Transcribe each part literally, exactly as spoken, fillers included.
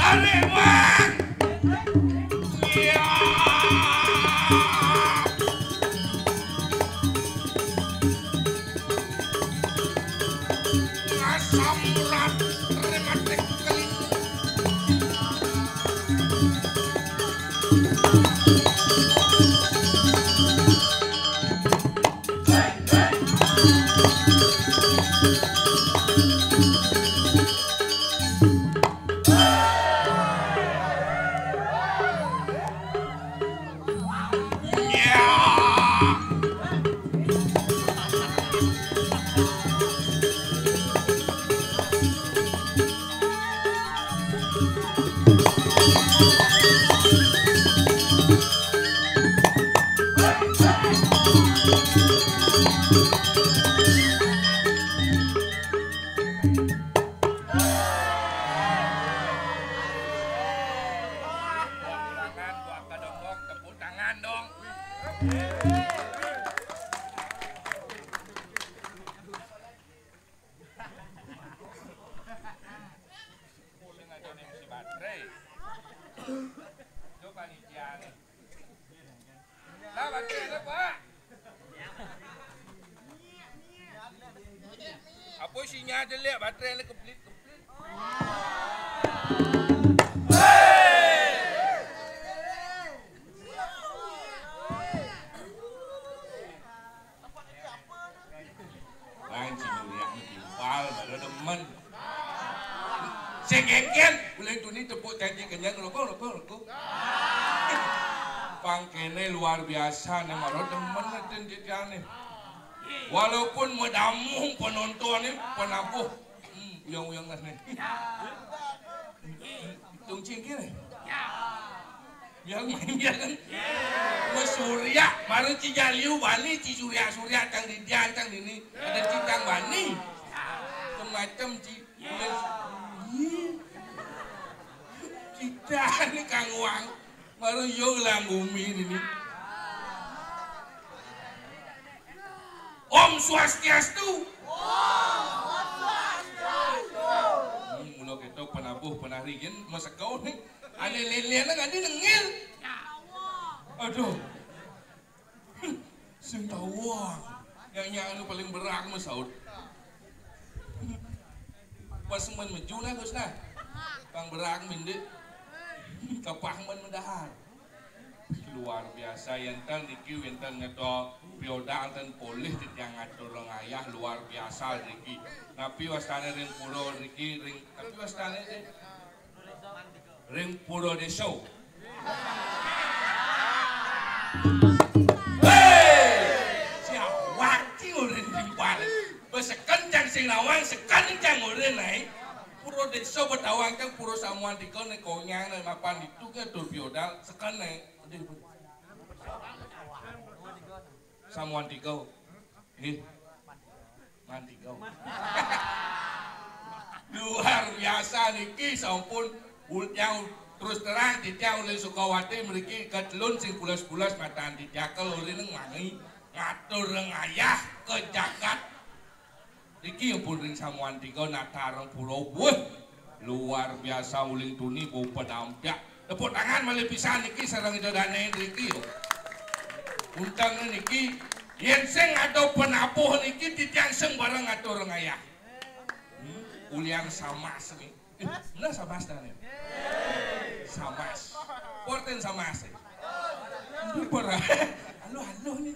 Tarik, Bang! Ya. Asam urat rematik keling. Tepuk tangan dong. Sing aja nih si baterai. Itu panitia nih. Lah, baterai ada, Pak? Apa isinya aja lihat baterai ada keplit-keplit. Lain si Nuriah ni timpal, baru demen. Sing kengken, ulih tuni tepuk janji kenyang, rokok, rokok, rokok. Pang kene luar biasa, ne maro demen ne tin titiang ne. Walaupun medamuh penonton ne, penabuh. Hmm, uyang-uyang lah ne. Tung cingkir ne. Yang main dia kan. Mesurya, baru Cijaliu bani, Cisurya-surya, cang didian, cang dini. Ada cintang bani. Macam-macam ci. Ih. Kita ni kang uang. Baru yo gelang bumi ini. Om Swastiastu. Om Swastiastu. Hmm, mula kita penabuh penari yen masekau ni. Ane lele nang ane nengil. Aduh. Sing tawang. Yang nyak anu paling berang mah saut. Pas men meju nah, Gus, nah. Pang berang mindik. Kapah men mendahar. Luar biasa, yen ten niki wenten ngeto piodal ten polih titiang ngatur ngayah luar biasa niki. Napi wastane ring pura niki, ring, napi wastane, Dik? Ring pura desa. Hei! Siawak ci ulin timpal. Beseken cang sing nawang, seken cang ulin, ai. Pura desa Betawang cang pura Samuan tiga ne konyang ne mapan ditu ke tur piodal, seken ne. Samuan tiga. Nggih. Mantiga. Luar biasa niki sampun ul-, yang terus terang titiang ulih Sukawati mriki ketelun sing pules-pules matan titiang ulih neng wangi ngatur ngayah ke jagat. Niki pun ring Samuan tiga natar pura. Wah, luar biasa uling tuni bau pedampiak. Tepuk tangan malih pisan niki sareng ida dane niki, yo. Unteng niki, yen sing ada penabuh niki titiang sing bareng ngatur ngayah. Ulian samas ni. Eh, nah samas dah ni. Samas. Porten samas ni. Ini pernah. Halo, halo ni.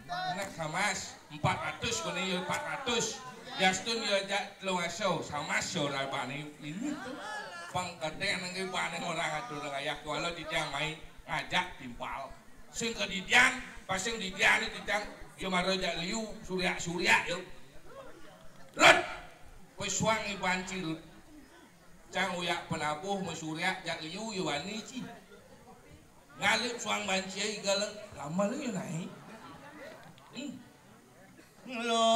Nah samas. Empat ratus ko ni, yo empat ratus. Justun yo jak telung aso. Samas yo lah bani ini tu. Pang kadang nang bani orang atur ayah kuala di tiang mai ngajak timpal. Sing kadidian, pas sing didian ni titang, yo mara jak liu, suriak-suriak yo. Rut! Kowe suang i banci, Rut. Cang uyak penabuh mesuriak jak liu yo wani ci. Ngalip suang banci ai galeng, lama lagi yo nai. Hmm. Lo.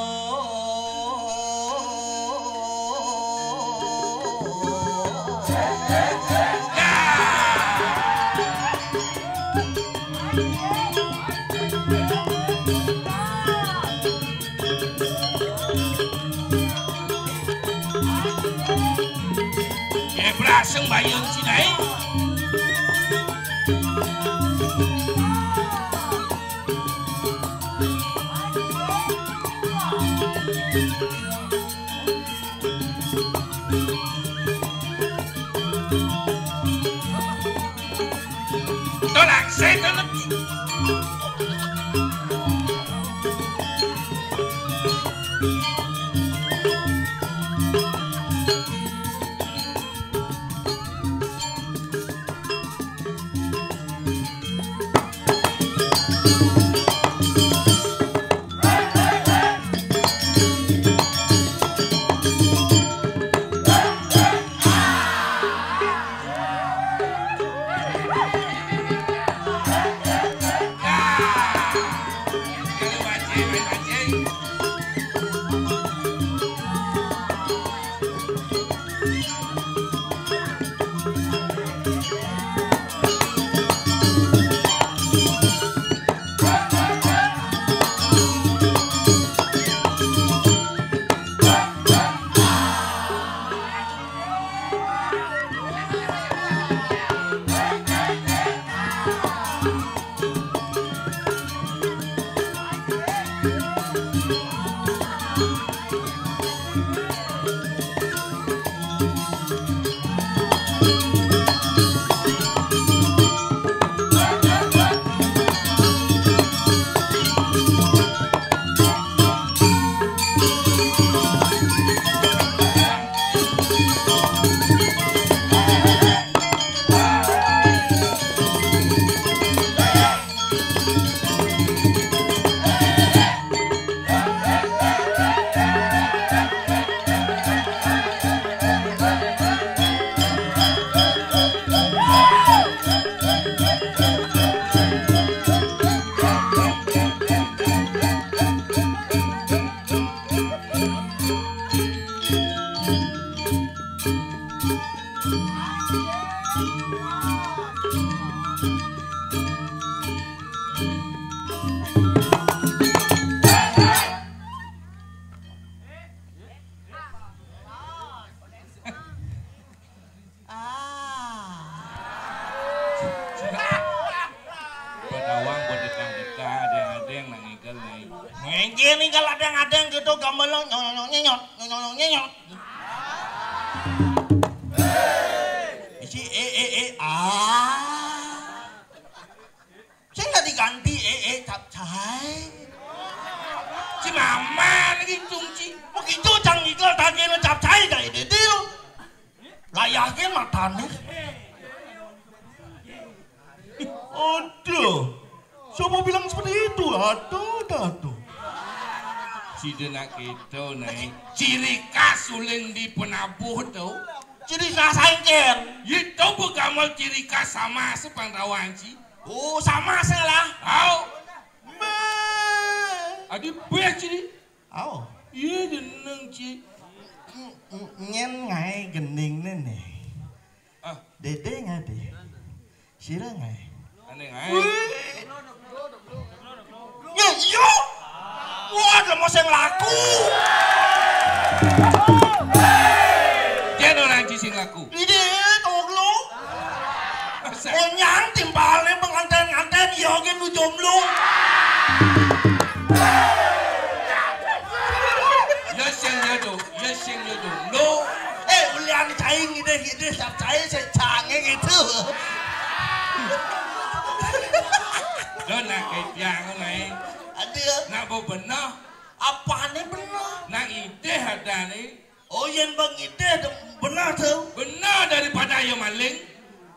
Eh, beraseng bayun sini. Tolak setan. Ah. Penawang buat dekah-dekah, adeng-adeng nang ngigal nai. Ngeje ngigal adeng-adeng gitu, gamelan nyonyong nyenyot, nyonyong nyenyot. Isi eh eh eh ah. Sing nggak diganti eh eh capcay. Si mama lagi cung ci. Begitu cang ngigal tagih capcay kayak dede lo. Layakin matane. Aduh. Siapa bilang seperti itu? Aduh, aduh, aduh. Sida nak kita, Nai. Ciri khas ulin di penabuh tu. Ciri khas angker. Itu begamal ciri khas sama sepang rawan ci. Oh, sama salah. Au. Adi beh ciri. Au. Iya, jeneng ci. Nyen ngai gending nene. Ah. Dede ngai de. Sira ngai. Ane ngai. Wih. Ya, iya. Wah, ada mau sing laku. Dia orang ci sing laku. Ini tolong. Onyang timpalnya pengantin-ngantin, ya, gitu jomblo. Ya, sing ya, do. Ya, sing ya, do. Ini sap saya saya cangeng itu. Lo nak kerja ngono ae. Aduh. Nak bebenah. Apane benar? Nak idih adane. Oh, yen bang idih benar tuh. Benar daripada ayo maling.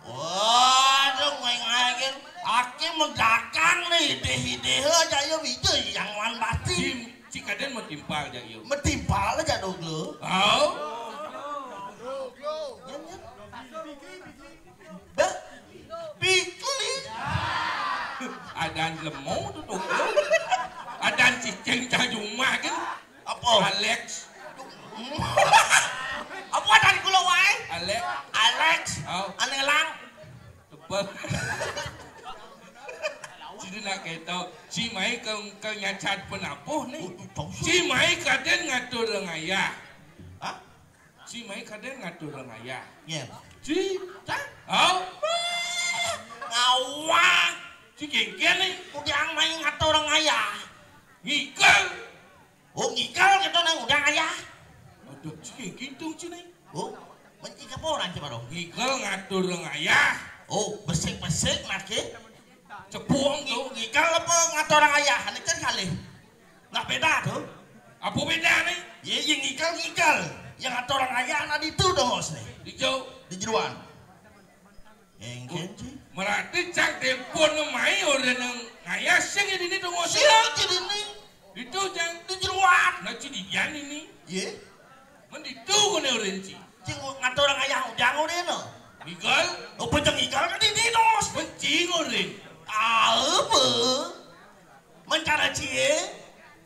Waduh, ngaing-ngaingin. Aki mendagang nih, idih-idih aja ya, wija yang wan pasti. Cik, cik kaden mau timpal aja yuk. Metimpal aja dong lo. Oh. Yan, yan. Bah, pikli. Adan lemo tuh tuh. Adan cicing cah jumah kan. Apa? Alex. Apa adan kula wae? Alex. Alex. Oh. Anelang. Tebel. Sini nak keto. Si mai ke, ke nyacat penapuh nih. Oh, tahu sih. Si mai kaden ngatur ngayah. Hah? Si mai kaden ngatur ngayah. Nyen. Si, tah? Oh. Ngawak. Si kengken nih. Udah mai ngatur ngayah. Ngikel. Oh, ngikel gitu nang udah ngayah. Aduh, si kengken tuh sini. Oh, menci kaporan sih baru. Ngikel ngatur ngayah. Oh, besik-besik lagi. Cepuang tuh. Ngikel apa ngatur ngayah? Ini kan kali. Nah, beda tuh. Apa beda nih? Ya, yang ngikel ngikel. Yang ngatur ngayah anak itu dong, Os nih. Di jauh. Di jeruan. Engken sih. Merarti cang telepon mai orang nang ngayah sing ini dong, Os. Siapa jadi nih? Itu cang. Di jeruan. Nah, ci dian ini. Ye. Men ditu kone orang ci. Cing ngatur ngayah udah ngore no. Ngikel. Oh, penceng ngikel kan di dino. Benci ngore. Apa? Mencara cie.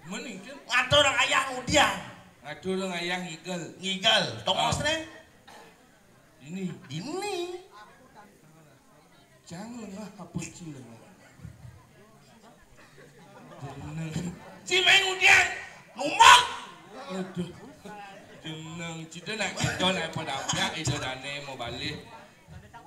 Menikel. Ngatur ngayah udah. Ngatur ngayah ngikel. Ngikel. Tongos ne. Ini. Ini. Cang lengah apa ci lengah? Jeneng. Ci main udian. Numbak. Aduh. Jeneng cita nak kita nak pada apiak itu dane mau balik.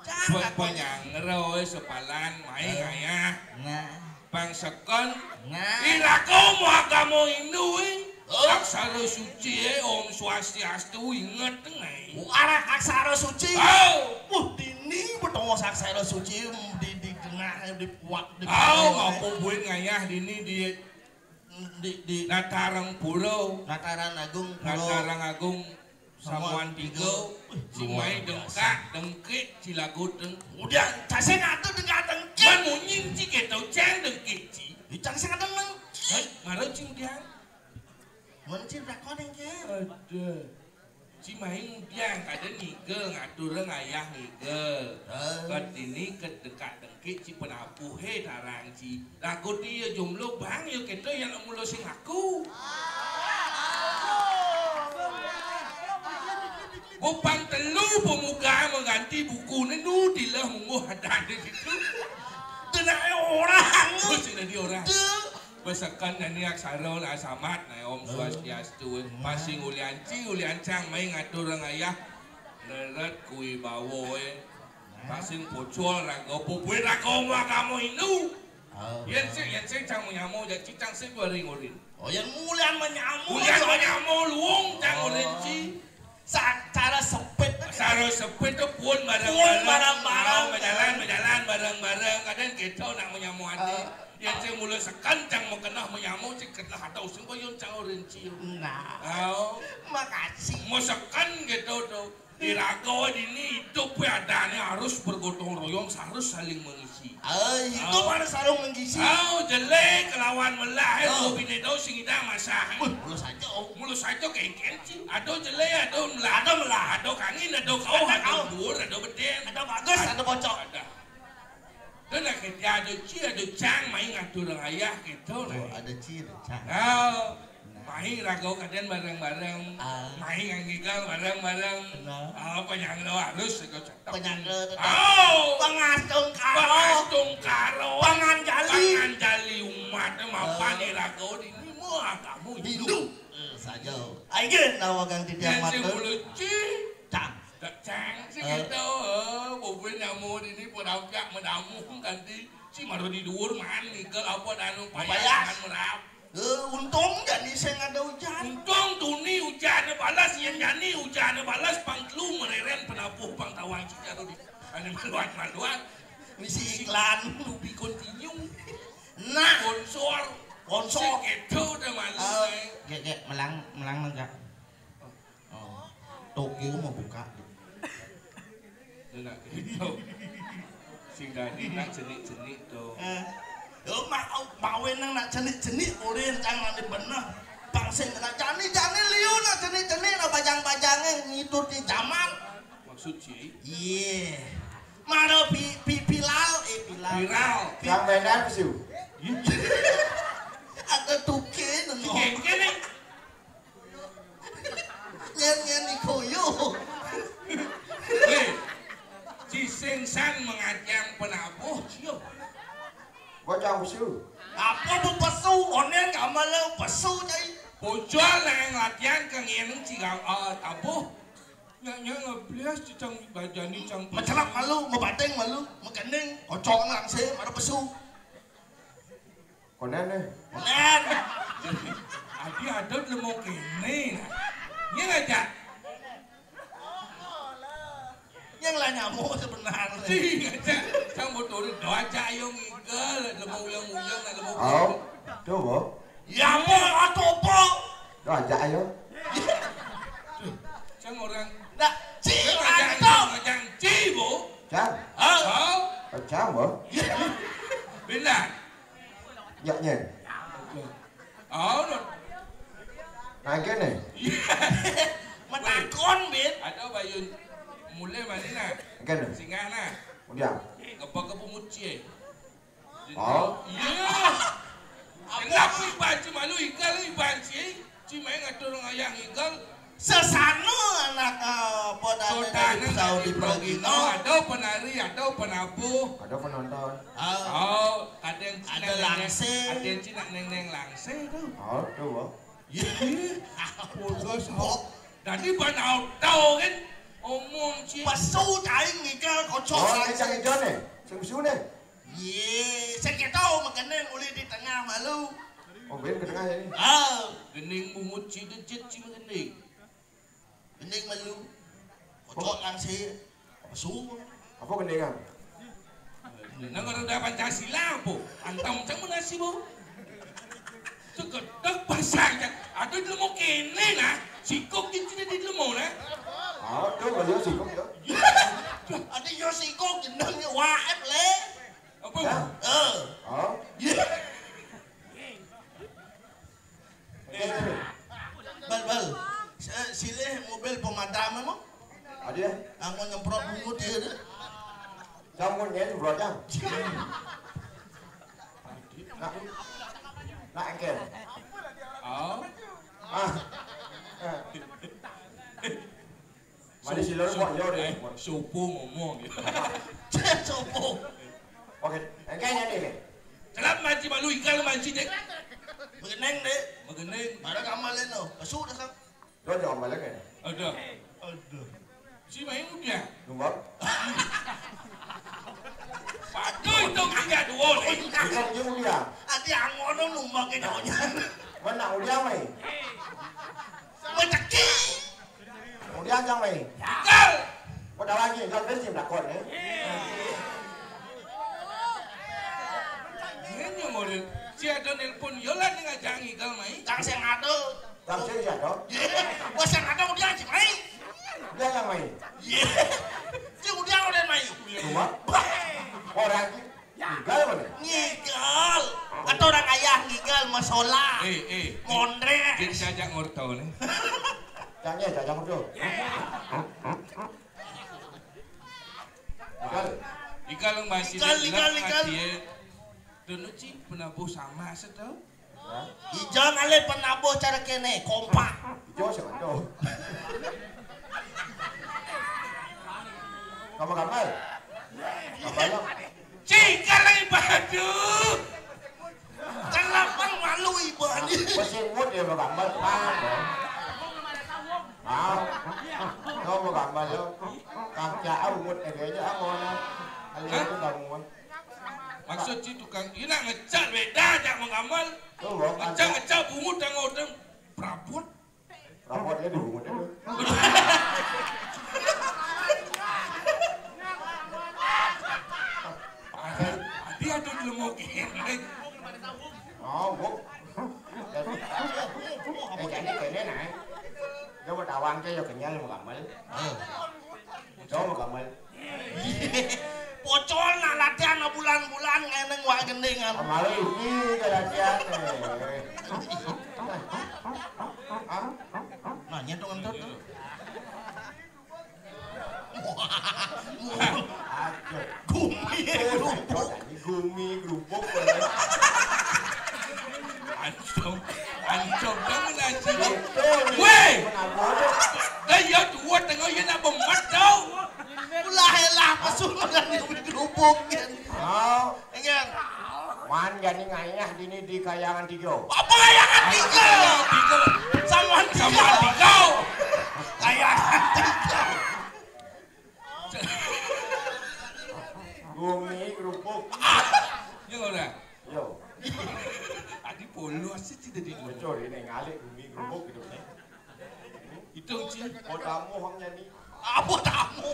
Pe-, penyangera oi sepalan main ayah. Nah. Pang sekon. Nah. Ilako mau agama Hindu eh. Oh. Aksara suci eh, Om Swastiastu, inget ngai. Oh, arah aksara suci. Oh. Wah, dini betongos aksara suci di, di tengah di puak di. Oh, apa buin ngayah dini di di, di Natarang Pura. Natarang Agung Pura. Natarang Agung Samuan tiga. Wih, si luar mai biasa. Dengkak dengkik ci lagu deng. Udah, case ngatu dengkak dengkik. Man munyin ci keto cang dengkik ci. Ih, cang sing ada dengkik. Hai, mara ci udian. Mana ci rakon dengkik? Aduh. Ci main udian kada ngikel ngatur ngayah ngikel. Ah. Kat ini ket dengkak dengkik ci penapuh he tarang ci. Lagu dia jomblo bang ya kita yang mula sing aku. Bupang telu pemuka mengganti buku nenu dilah mungguh ada di situ. Kena orang. Terus jadi orang. Besekan nani aksara lah samat nah Om Swastiastu. Pasing ulianci uliancang mai ngatur ngayah. Leret kui bawo eh. Pasing pocol raga pupui raga mau kamu Hindu. Oh. Yen sing yen sing cang menyamu jadi cang sing dua ring urin. Oh, yang mulian menyamu. Ulian menyamu luung cang urin ci. Sa-, cara sepit. Cara sepit tuh pun bareng-bareng. Pun bareng-bareng. Mau berjalan, berjalan bareng-bareng. Kadang kita nak menyamu hati. Yang sing mula sekan cang mau kena menyamu, sing kena atau sing bayun cang orang cium. Nah. Oh. Makasih. Mau sekan gitu tuh. Di raga dini hidup adanya harus bergotong royong, harus saling mengisi. Ah, itu baru sarung mengisi. Oh, jelek kelawan melah, eh, oh. Bini tau sing idang masah. Wih, mulus aja, oh. Mulus aja kengken ci. Ada jelek, ada melah. Ada melah. Ada kangin, ada kau, ada kau. Ada dhuwur, ada beden. Ada bagus, ada bocok. Ada. Kena kerja ada ci, ada cang, main ngatur ayah gitu. Oh, ada ci, ada cang. Oh. Main raga kaden bareng-bareng. Ah. Main ngikel bareng-bareng. Benar. Ah, panjang lo harus itu cakep. Panjang lo. Oh. Pangastung karo. Pangastung karo. Pangan jali. Pangan jali umat mapan di raga di lima kamu Hindu. Hindu. Eh, saja. Aige nawa kang titiang mata. Mulut ci. Cang. Cang sih gitu. Eh, bobe nyamu di ini pun agak menamu ganti. Si maro di dhuwur man ngikel apa danu payah merap. Eh, untung jani sing ada hujan. Untung tuni hujan balas, yen jani hujan balas pang telu mereren penapuh pang Ane maluan-maluan. Misi iklan. To be continue. Nah. Sponsor. Sponsor. Sing kedo udah malu, eh. Gek, gek, melang, melang enggak? Oh. Toko mau buka. Dia nak kedo. Sing dadi nak jenik-jenik to. Eh. Yo, mau, mau nang nak jenik-jenik, ulin cang nanti bener. Bang sing nak jani-jani liu nak jenik-jenik, nak bajang-bajangnya ngikuti zaman. Maksud sih? Iya. Maro pi, pi, pilal, eh, pilal. Viral. Pi- Yang benar, Su. Ada tuke, nengok. Tuke, kene. Nyen-nyen di koyo. Hei, si sing san mengajang penabuh, sio. Bocah pesu. Apa bu pesu? Onen kamal pesu, cai. Bocah nang latihan kengin cigang, eh, tabuh. Nyak, nyak, ngeblias, cicang bajani, cang pesu. Mecelak malu, mebateng malu, mekening, kocok langsir, ada pesu. Konen, eh. Konen. Adi ada lemo kene, nah. Iya nggak, Cak? Yang lah nyamuk sebenarnya. Sing aja, sang motor do aja ayo ngigel, lemo uyang-uyang, nah, lemo. Oh, tuh, Bo. Ya, Bo, atau Bo. Do aja ayo. Sang orang. Nah, ci, ngajang, atau. Ngajang ci, Bo. Cang. Oh. Oh. Cang, Bo. Benar. Nyak nyen. Oh, no. Nah, kene. Metakon, Bin. Ada bayun mulai mana, nah? Kene. Singgah, nah. Udah. Ngepak ke pungut, cie. Oh. Iya. Kenapa iban ci malu, igal iban ci? Ci main ngatur ngayang igal. Sesano anak, eh, podane dari Saudi Progino. Ada penari, ada penabuh. Ada penonton. Ah. Oh, ada yang ada langsir. Ada yang cina neng-neng langsir tuh. Oh, tuh, Bo. Iya. Bodoh, Bo. Jadi ban auto kan omong ci. Pesu aing ngigal kocok. Oh, langsir. Yang hijau nih. Sing pesu nih. Iya, sing kita megeneng uli di tengah malu. Oh, ben ke tengah ya ini. Ah, gening bungut ci dejit ci megeneng. Gending malu. Kocok langsir. Apa suruh? Apa gendingan? Nang orang dah Pancasila apa? Antam cang menasi bau. Sekedek pasang cang. Ada lemo kene, nah. Sikok di sini di lemo, nah. Ah, tuh, kalau sikok ya. Ada yo sikok, gendang yo waep, le. Apa? Ya? Eh. Oh. Iya. Bal, bal. Si-, silih mobil pemadam emang? Ada ya? Yang mau nyemprot bungut dia tu. Yang mau nyemprot, Cang. Nak, nak engkel. Oh. Ah. Eh. Mari sila lu, Pak, yo, deh. Eh, sopo ngomong ya. Sopo. Oke, engkau nyanyi, deh. Celap manci malu, ikan manci, dek. Megeneng, dek. Megeneng. Ada kamal, no. Pesu dah, sang. Lo jangan balik, ya? Ada. Aduh. Si main udah. Nombor? Patuh itu tiga dua, dek. Bukan dia udah. Ati angon, nombor ke nyonya. Mana udah, mai? Rezeki. Kemudian yang lain. Gal. Kau dah lagi, gal besi belakon, eh. Ini yang mau si ada nelpon, yo lah ni ngajak ngigal mai. Tang sing ada. Tang sing siapa? Bos yang ada udah aja mai. Dia yang main. Iya. Dia udah udah mai. Cuma orang Ngigal mana? Ngigal. Atau orang ayah ngigal, masola. Eh, eh. Mondre. Jadi saya ajak ngortau nih. Jangan ya, jangan ngortau. Ngigal. Ngigal masih ngigal, ngigal, ngigal. Dia. Dulu ci penabuh sama setau. Ijo ngalih penabuh cara kene, kompak. Ijo sing ado. Kamu gambar? Gambar lo. Cikal lagi baju. Celapang malu ibu ani. Pesimut ya mau gambar, Pak. Ah, kamu mau gambar lo. Kakak awut aja aja aku mana. Ayo itu kamu. Maksud si tukang, ini nak ngecat beda aja menggambar. Tuh, Bang. Ngecat, ngecat bungut dan ngodeng. Prabot. Prabotnya di bungut itu. Wangké ya kenyal mau kamel. Ayo. Coba mau kamel. Pocol nak latihan bulan-bulan ngeneng wak gendingan. Kamari iki ke latihan. Eh. Nanya dong, Entut. Aduh. Gumi, aduh, grubuk. Ini gumi, grubuk. Ancung, ancung, kamu nasi. Weh! Lah iya, dua tengah iya nak bemat tau. Ulah elah, pesu makan gumi, grubuk. Oh. Enggak. Man, jadi ngayah dini di Kayangan Tiga. Apa Kayangan Tiga? Tiga. Sama Sama Tiga. Kayangan Tiga. Gumi, grubuk. Iya, ora? Yo. Tadi polos sih tidak di Bocor ini ngalih gumi, grubuk gitu nih. Itu sih. Mau tamu hanya nih. Apa tamu?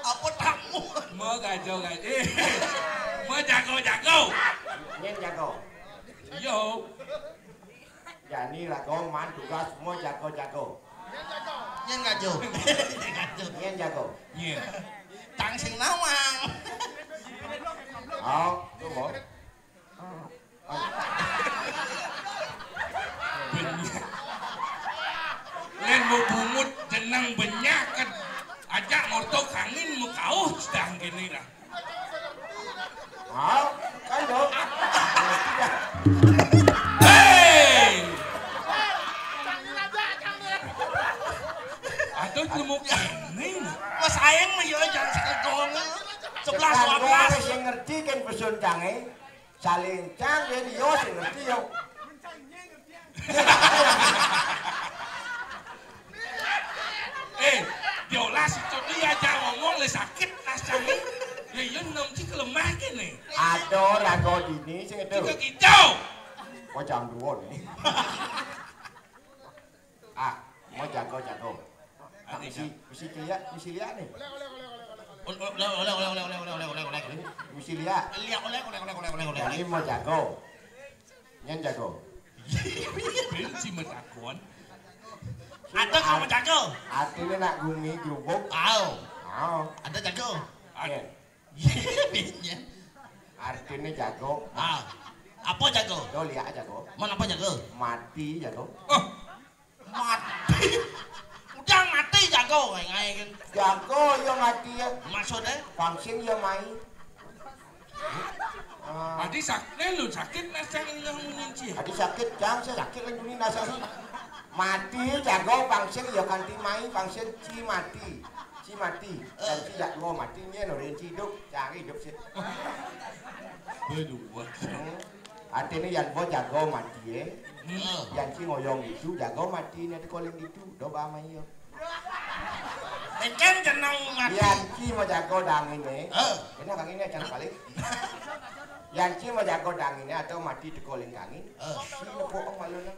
Apa tamu? Mau gajo gajo. Eh. Mau jago-jago. Nyen jago. Yo. Jani raga man tugas semua jago-jago. Nyen gajo. Nyen gajo. Nyen jago. Nyen. Tang sing nawang. Oh, tuh mau. Oh. Benyak. Lén mau bungut jeneng benyak kan. Ajak ngorto kangin mau kauh sedang gini lah. Hah? Kan dong. Hei! Aduh, nemu kene. Mas aing mah ya jangan sekedong. Sebelas dua belas. Sing ngerti kan pesun cange. Salincang ya dia sing ngerti yo. Eh, diolah si Codi aja ngomong le sakit rasanya. Ya iya nom cik lemah kene. Ada raga dini sing itu. Juga kicau. Oh jam dua nih. Ah, mau jago-jago. Ane mesti mesti lihat, mesti lihat nih. Oleh oleh oleh oleh oleh. Oleh oleh oleh oleh oleh oleh oleh oleh oleh. Ini mesti lihat. Lihat oleh oleh oleh oleh oleh oleh. Ini mau jago. Nyen jago. Benci metakon. Ada kamu jago. Artinya nak gumi grubuk. Au. Au. Ada jago. Ada. Iya. Artinya jago. Ah. Apa jago? Yo lihat jago. Mana apa jago? Mati jago. Oh. Mati. Udah mati jago kayak ngain. Jago yo mati ya. Maksudnya? Pangsin yo mai. Ah. Adi sakit lu sakit nasa yang ngunci. Adi sakit jang saya sakit lagi ini nasa sih. Mati jago pangsin yo kanti mai pangsin ci mati. Ci mati. Dan ci jak mau mati nyen orang ci hidup cari hidup sih. Berdua. Hmm. Artinya yan bo jago mati eh. Hmm. Yan ci ngoyong itu jago mati nanti koling itu doba mai yo. Engken jeneng mati. Yan ci mau jago dangin eh. Eh. Kena kangin eh jangan balik. Yan ci mau jago dangin eh atau mati di koling kangin. Eh. Ini bohong malu nah.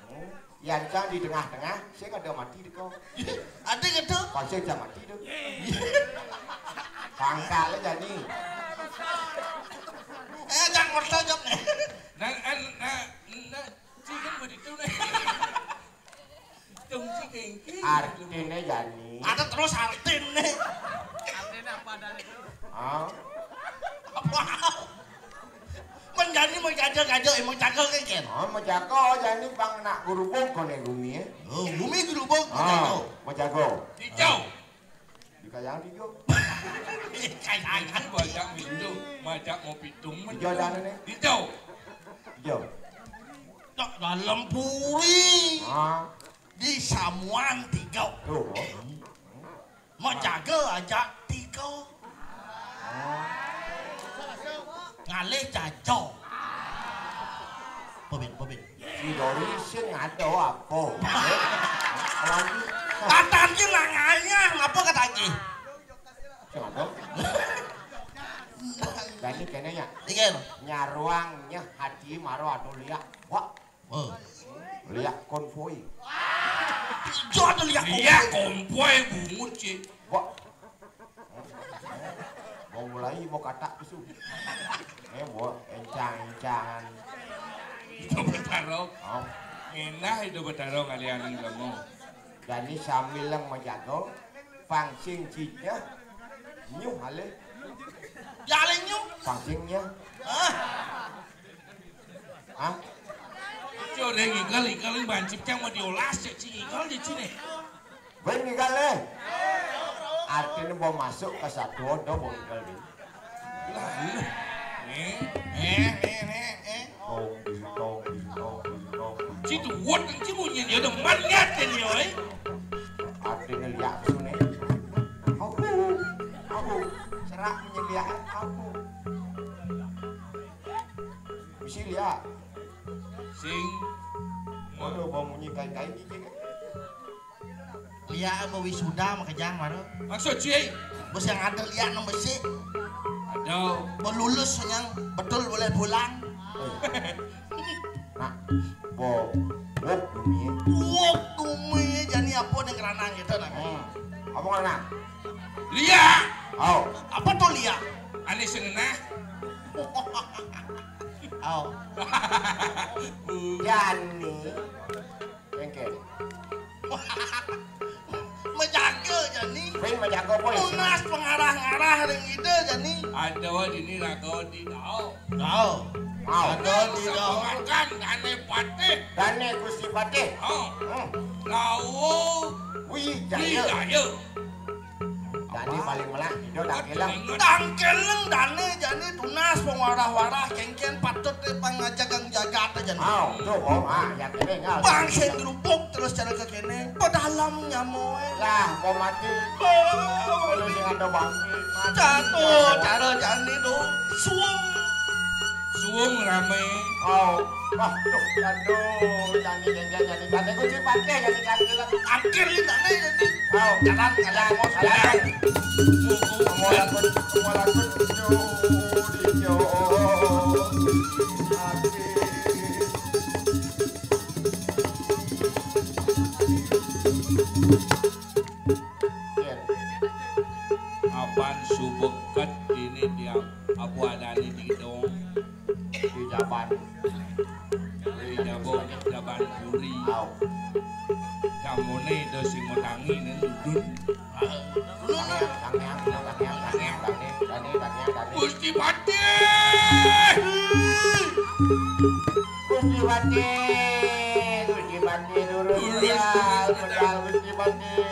Hmm. Yan cang di tengah-tengah, saya nggak ada mati di kau. Ada gitu. Pasti cang mati tuh. Pangkal aja nih. Eh, jangan merta jawab nih. Nah, nah, nah, nah, sih kan begitu nih. Dong sih kengki. Artinya Jani. Ada terus artinya. Artinya apa adanya? Ah. Apa? Menjadi mau jaga-jaga emang jaga kan, Ken? Ah, mau jaga Jani pang nak gurubuk kone gumi ya. Oh, gumi gurubuk, mau jaga. Ah, mau jaga. Hijau. Di kayang hijau. Kayang. Banyak hijau, banyak mau pitung. Hijau dan ini. Hijau. Hijau. Tak dalam puri. Ah. Di Samuan tiga. Tuh. Mau jaga aja tiga. Ngalih jajo. Pobin, pobin. Si Dori sing ada apa? Lagi. Kata Anji nanya, apa kata Anji? Sing ada? Jadi kene ya. Iya. Nyaruangnya hati maro anu liak. Wah. Oh. Liak konvoi. Ijo anu liak konvoi. Liak konvoi bungut sih. Wah. Mau mulai mau katak besok. Eh, mau encang-encangan. Itu bertarung. Oh. Enak itu bertarung kalian yang kamu. Jani sambil yang menjaga, pang sing cicah, nyuh alih. Ya alih nyuh. Pang sing nyuh. Ah. Hah? Cok deh ngigal, igal yang bancip cang mau diolas cek cing igal di sini. Weh ngigal eh. Artinya mau masuk ke satu ada mau ngigal deh. Lah, lu. Eh, eh, eh, eh, eh. Tombi, tombi, tombi, tombi. Ci duwet ci munyin ya demen nyaten ya, eh. Artinya liak sune. Aku, aku serak menyeliak aku. Bisi liak. Sing. Waduh, bau munyi kain-kain iki. Liak apa wisuda makejang baru. Maksud ci? Bos yang ada liak nang besi. Ada. Bos lulus yang betul boleh pulang. Nah, bo, wok dumi. Wok dumi, jani apa yang keranang gitu nah. Hmm. Apa keranang? Liak. Oh. Apa tuh liak? Ane sengenah. Oh. Jani. Engke. Menjaga jani. Win menjaga apa ya? Tunas pengarah-ngarah ring ida jani. Ada dini raga di dao. Dao. Dao. Ada di dao. Makan dane patih. Dane Gusti Patih. Oh. Hmm. Lawu Wijaya. Wijaya. Dane paling melah, ida tangkelang. Tangkelang dane jani tunas pengarah-warah kengken patut deh pangajagang jagat aja nih. Oh, tuh, oh, ah, ya kene ngal. Bang sing gerupuk terus cara ke kene, pedalam nyamo. Lah, mau mati. Kalau sing ada bangki. Jatuh cara jani tuh. Suung. Suung rame. Oh, wah, tuh, aduh, jani jani jani jani kunci pakai jani kaki lagi. Angkir ini tadi jani. Oh, jalan jalan mau jalan. Semua lagu semua lagu itu di jauh. Apan subeket ini dia apa ada di dong. Di Jaban. Di Jaban, Jaban Puri. Au. Jamone do sing metangi ning udun. Tangiang, tangiang, tangiang, tangiang, tangiang, tangiang, tangiang. Gusti Patih. Gusti Patih, Gusti Patih turun. Turun, turun, turun. Gusti Patih.